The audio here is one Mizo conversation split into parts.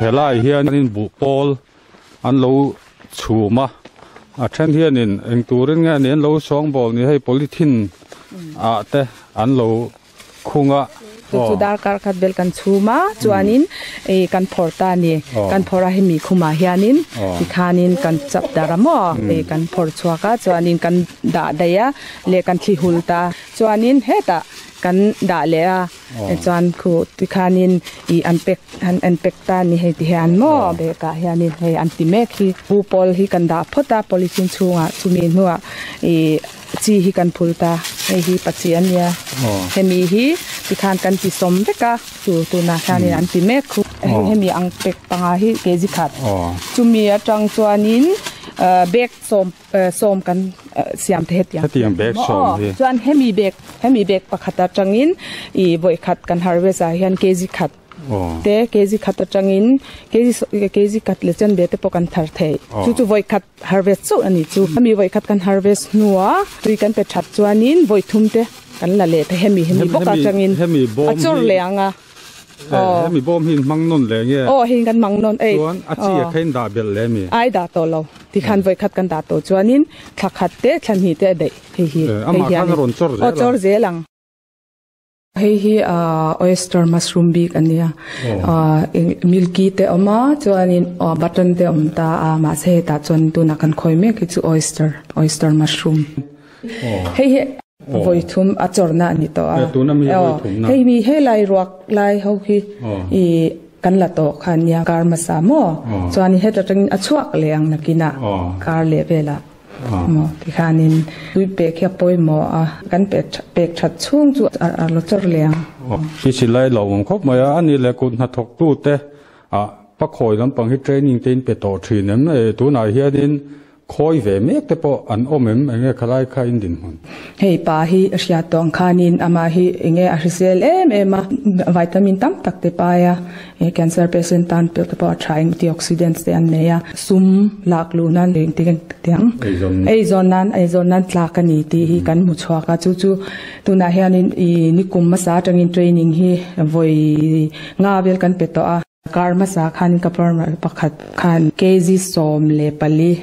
Helai hianin buhpawl an lo chhum a, a then hianin eng turin nge ni an lo sawngbawl ni hei polythene ah te an lo khung a. Chu chu darkar khat vel kan chhum a, chuanin ih kan phawrh ta a ni. Kan phawrh a hemi khumah hianin tikhanin kan chap dar a maw ih kan phawrh chhuak a, chuanin kan dah daih a leh kan thli hul ta. Chuanin hetah kan dah leh a. Chuan khu tikhanin ih an pack an an pack ta a ni hei ti hian maw bag ah hianin hei an ti mek hi bu pawl hi kan dah phawt a polythene chhungah chumi hnuah ih chi hi kan phul ta hei hi pachi a nia hemi hi tikhan kan ti sawm vek a chu tunah hianin an ti mek khu hemi ang pack panga hi kg khat chumi atang chuanin bag sawm Sawm kan siam te hetiang. Hetiang bag sawm hi. Chuan hemi bag hemi bag pakhat atangin ih vawi khat kan harvest ah hian kg khat te kg khat atangin kg kg khat leh chen ve te pawh kan thar thei. Chu chu vawi khat harvest chauh a ni chu. Hemi vawi khat kan harvest hnuah tui kan pe that chuanin vawi thum te kan la leh thei hemi hemi bawk atangin a chawr leh ang a. Hemi bawm hi in hmang nawn leh nge? Aw hei kan hmang nawn ei. Chuan a chi a kha in dah belh leh mi? Ai dah tawh lo. Tikhan vawi khat kan dah tawh chuanin thla khat te thla hnih te a daih hei hi. Amah khan a rawn chawr zel ang. Aw chawr zel ang. Hei hi oyster mushroom bik a nia. Milky te awm a chuanin button te awm ta a mahse hetah chuan tunah kan khawi mek hi chu oyster oyster mushroom. Hei hi Vawi thum a chawrna a ni tawh a. Hei mi helai ruak lai ho hi i kan la tawh kha nia kar hmasa maw chuan heta tangin a chhuak leh ang nakinah kar leh velah maw tikhanin tui pek hi a pawimawh a kan pek that chhung chu a lo chawr leh ang. Hi silai lo awm khawp mai a, ani leh kut hnathawktute ah pakhawi lampang hi training te in pe tawh thin em? Tunah hianin Khawi ve mek te pawh an awm em? Enge khalai kha in dinhmun? Hei pa hi a hriat tawh ang khanin amah hi enge a hrisel em em a, vitamin tam tak te pai a, cancer patient tan te pawh a tha antioxidants te an nei a, sum lak luh nan engtik tiang eizawn nan eizawn nan tlak a ni tih hi kan hmu chhuak a, chu chu tunah hianin ih nikum hmasa atangin training hi vawi nga vel kan pe tawh a. Kar hmasa khan ka farmer pakhat khan kg 14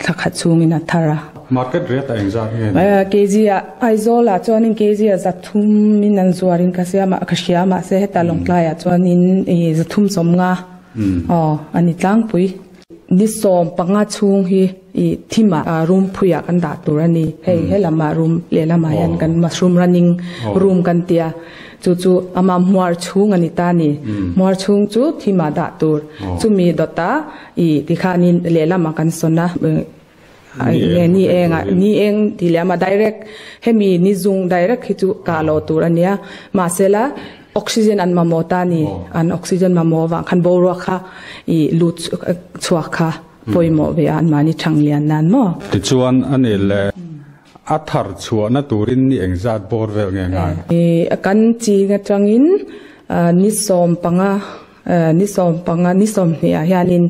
thla khat chhungin a thar a. Market rate ah engzat nge ni? Kg ah Aizawl ah chuanin kg ah 300 in an zuarin ka siam a, ka hria mahse heta Lawngtlai ah chuanin 350 aw a ni tlangpui. Ni 15 chhung hi ih thim ah room phui ah kan dah tur a ni. Hei helamah room lehlamah hian kan mushroom running room kan tia chu chu ama hmuar chhung a ni ta a ni. Hmuar chhung chu thim ah dah tur. Chumi dawtah ih tikhanin lehlamah kan sawn a ni eng ah ni eng tih leh ama direct hemi ni zung direct hi chu kah loh tur a nia. Mahsela Oxygen an mamawh ta ni. An oxygen mamawh avang khan boruak kha i lut chhuak kha pawimawh ve a anmahni thang lian nan maw? Tichuan a nih leh a thar chhuahna turin ni engzat bawr vel nge ngai? Kan ching atangin ni 15 ni 15 ni 20 ah hianin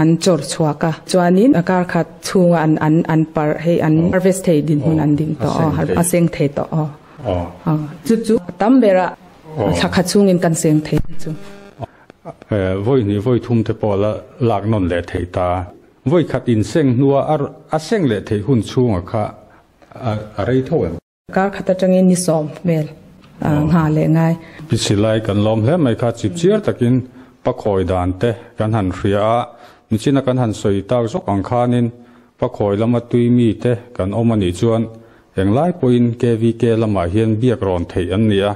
an chawr chhuak a. Chuanin kar khat chhunga an an an parh hei an harvest thei dinhmun an ding tawh aw a seng thei tawh aw. Chu chu a tam ber a, thla khat chhungin kan seng thei chu. Vawi hnih vawi thum te pawh la lak nawn leh thei ta. Vawi khat in seng hnua a seng leh theih hun chhunga kha a rei tho em? Kar khat atangin ni 10 vel ngha leh ngai. Pi Silai kan lawm hle mai kha chipchiar takin pakhawi dan te kan han hria a, nichina kan han sawi tak zawk ang khanin pakhawi lama tui mi te kan awm a nih chuan Englai pawhin KVK lamah hian biak rawn theih an ni a.